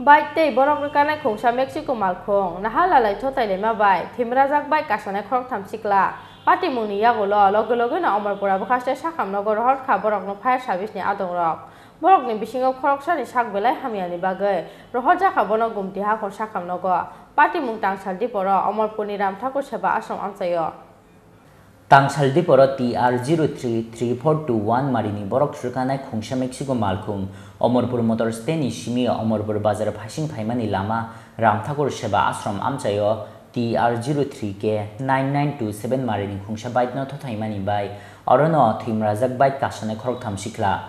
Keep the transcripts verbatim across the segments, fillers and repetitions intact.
Bike tei borok rwkanai khungsa Mexico malkhung naha lalai thotai laima bai thwimrajak bike kasanai khoroktham sikla. Patimungni yagulo loge logeno Omorpura bwkhaste sakham nogo rohorkha borokno fire service ni adongrok. Borokni bisingo khoroksani sak belai hamyani bagwi rohorjakha bono Gumti hakhor sakham nogo. Patimung tangsal diporo Omorpurni Ramthakur Seba Ashram amchaio. Tangsal diporo T R zero three three four two one marini borok rwkanai khungsa Mexico malkhung Omorpur motor stand ni simi Omorpur bazar phasing phaimani lama Ramthakur Seba Ashram amchaio T R zero three K nine nine two seven marini khungsa bike no thothaimani bai orono thwimrajak bike kasanai khoroktham sikla.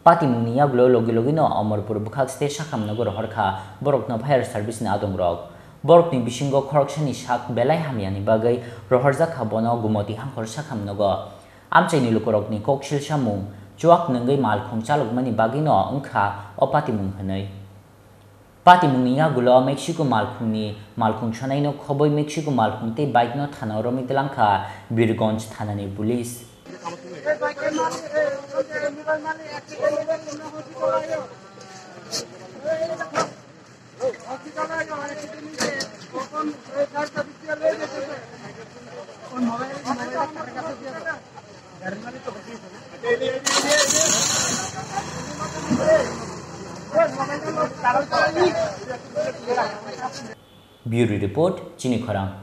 Patimungni yagulo logi logino Omorpur bwkhakste sakham nogo rohorkha borokno fire service ni adongrok. Borokni bisingo khoroksani sak belai hamyani bagwi rohorjakha bono Gumoti hakhor sakham nogo. Amchaini lukurokni koksil samung chuak nwngwi malkhung chalokmani bagwino wngkha o patimung hwnwi. Patimungni yagulo Mexico malkhungni malkhung sonaino khobwi Mexico malkhung tei bike no thana romwi twlangkha Birgonj thanani police. Bureau Report, Chini Khorang.